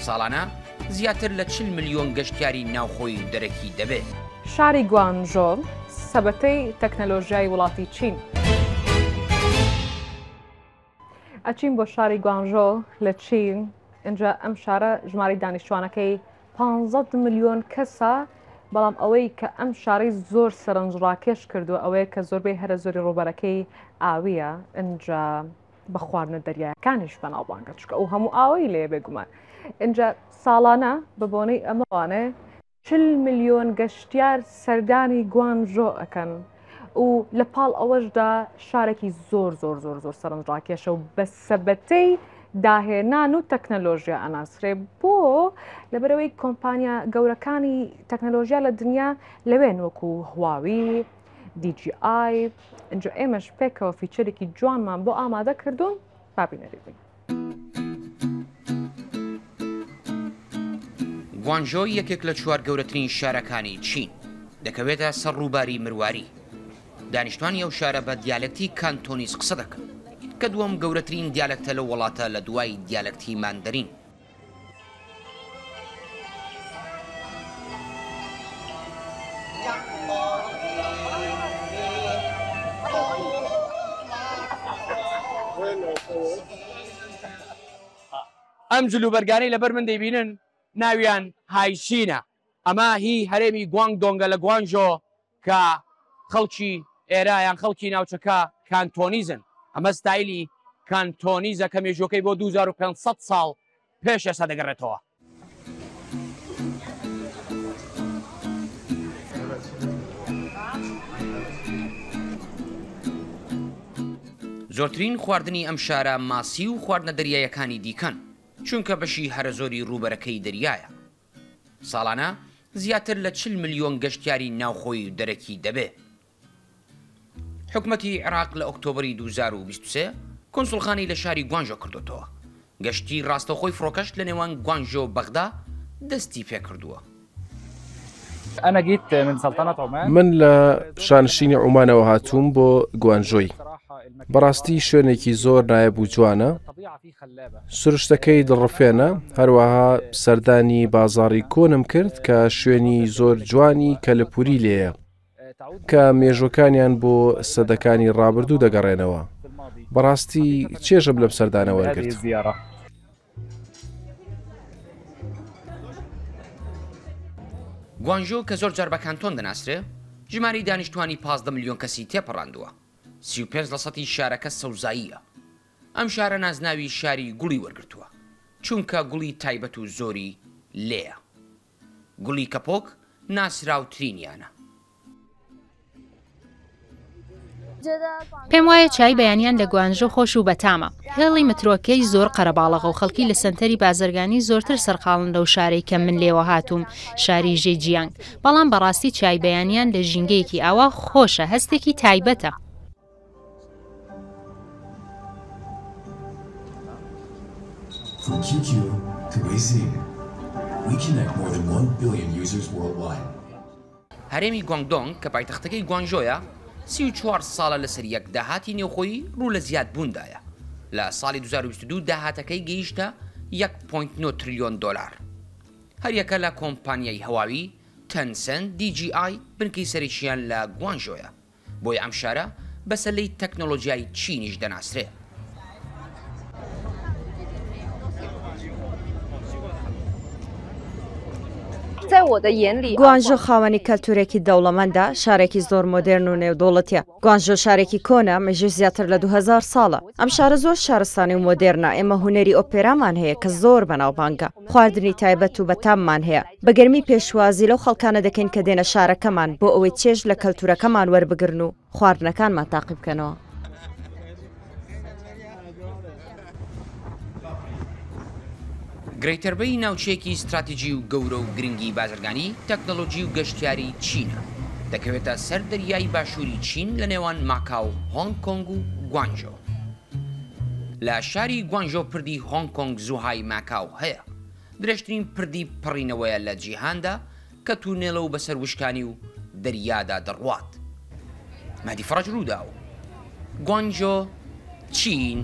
ساڵانە زیاتر لە 40 ملیۆن گەشتیاری ناوخۆی و دەرەکی دەبێ. شاری گوانژۆ سەبەتەی تەکنەلۆژیای وڵاتی چین. ئەچین بۆ شاری گوانژۆ لە چین، ئینجا ئەم شارە ژمارەی دانیشتوانەکەی 15 ملیۆن کەسە، بەڵام ئەوەی کە ئەم شارەی زۆر سەرنجڕاکێش کردووە ئەوەیە کە زۆربەی هەرە زۆری ڕووبەرەکەی ئاوییە، ئینجا بە خواردنە دەریایەکانیش بەناوبانگە چونکە ئەو هەموو ئاوەی لێ بێگومان. ئینجا ساڵانە بە بۆنەی ئەمەوانێ 40 ملیۆن گەشتیار سەردانی گوانژۆ ئەکەن و لە پاڵ ئەوەشدا شارێکی زۆر زۆر زۆر زۆر سەرنجڕاکێشە و بە سەبەتەی داهێنان و تەکنەلۆژیا ئەناسرێ بۆ لەبەرەوەی کۆمپانیا گەورەکانی تەکنەلۆژیا لە دنیا لەوێن وەکو هواوی DJI ئینجا ئێمەش پێکەوە feature ێکی جوانمان بۆ ئامادە کردوون با بینەری بین. گوانژۆ یەکێک لە چوار گەورەترین شارەکانی چین، دەکەوێتە سەر ڕووباری مرواری. دانیشتوانی ئەو شارە بە دیالێکتی کانتۆنیز قسە دەکەن، کە دووەم گەورەترین دیالێکتە لەو وڵاتە لە دوای دیالێکتی ماندەرین. ئەم جلوبەرگانەی لەبەر من دەیبینن ناویان هایشینە، ئەمە هی هەرێمی گوانگدۆنگە لە گوانژۆ کە خەڵکی ئێرە یان خەڵکی ناوچەکە کانتۆنیزن، ئەمە ستایلی کانتۆنیزە کە مێژووەکەی بۆ 2500 ساڵ پێش ئێستا دەگەڕێتەوە. زۆرترین خواردنی ئەم شارە ماسی و خواردنە دەریاییەکانی دیکەن، چونکە بەشی هەرەزۆری ڕووبەرەکەی دەریایە. ساڵانە زیاتر لە 40 ملیۆن گەشتیاری ناوخۆیی و دەرەکی دەبێ. حکومەتی عێراق لە ئۆکتۆبەری 2023 کونسوڵخانەی لە شاری گوانژۆ کردۆتەوە. گەشتی ڕاستەوخۆی فڕۆکەش لە نێوان گوانژۆ و بەغدا دەستی پێکردووە. من لە شانشینی عومانەوە هاتووم بۆ گوانژۆی. بەڕاستی شوێنێکی زۆر نایەب و جوانە. سروشتەکەی دڵڕفێنە، هەروەها سەردانی بازاڕی کۆنم کرد کە شوێنی زۆر جوانی کەلەپووری لێیە کە مێژووەکانیان بۆ سەدەکانی ڕابردوو دەگەڕێنەوە. بەڕاستی چێژم لەم سەردانە وەرگرت. گوانژۆ کە زۆر جار بە کانتۆن دەناسرێ، ژمارەی دانیشتووانی 15 ملیۆن کەسی تێپەڕاندووە. 35 لەسەتی شارەکە سەوزاییە. ئەم شارە نازناوی شاری گوڵی وەرگرتووە، چونکە گوڵی تایبەت و زۆری لێیە. گوڵی کەپۆک ناسراوترینیانە. پێم وایە چای بەیانیان لە گوانژۆ خۆش و بەتامە. هێڵی مترۆکەی زۆر قەرەباڵغە و خەڵکی لە سەنتەری بازرگانی زۆرتر سەرقاڵن لەو شارەی کە من لێوە هاتووم، شاری ژێجیانگ. بەڵام بەڕاستی چای بەیانیان لە ژینگەیەکی ئاوا خۆشە، هەستێکی تایبەتە. From QQ to Weixin, we connect more than 1 billion users worldwide. هەرێمی گوانگدۆنگ کە پایتەختەکەی گوانژۆیە، 34 ساڵە لەسەر یەک داهاتی نێوخۆیی ڕوو لە زیادبووندایە، لە ساڵی 2022 داهاتەکەی گەیشتە 1.9 تریلیۆن دۆلار. هەریەکە لە کۆمپانیای هەواوی، تەنسنت، DJI بنکەی سەرەکییان لە گوانژۆیە. بۆیە ئەم شارە بە سەلەی تەکنۆلۆجیای چینیش دەناسرێ. گوانژۆ خاوەنی کەلتورێکی دەوڵەمەندە، شارێکی زۆر مۆدێرن و نێودەوڵەتیە. گوانژۆ شارێکی کۆنە، مێژووی زیاتر لە 2000 ساڵە. ئەم شارە زۆر شارستانی و مۆدێرنە، ئێمە هونەری ئۆپێرامان هەیە کە زۆر بەناوبانگە. خواردنی تایبەت و بەتاممان هەیە. بە گەرمی پێشوازی لەو خەڵکانە دەکەین کە دێنە شارەکەمان بۆ ئەوەی چێژ لە کەلتورەکەمان وەربگرن و خواردنەکانمان تاقی بکەنەوە. گرەیتەر بەی ناوچەیەکی ستراتیجی و گەورە و گرنگی بازرگانی، تەکنەلۆجی و گەشتیاری چینە. دەکەوێتە سەر دەریای باشووری چین لە نێوان ماکاو، هۆنگ کۆنگ و گوانژۆ. لە شاری گوانژۆ پردی هۆنگ کۆنگ زوهای ماکاو هەیە. درێژترین پردی پەڕینەوەیە لە جیهاندا کە تونێلە و بەسەر وشکانی و دەریادا دەڕوات. مەهدی فەڕەج رووداو، گوانژۆ، چین.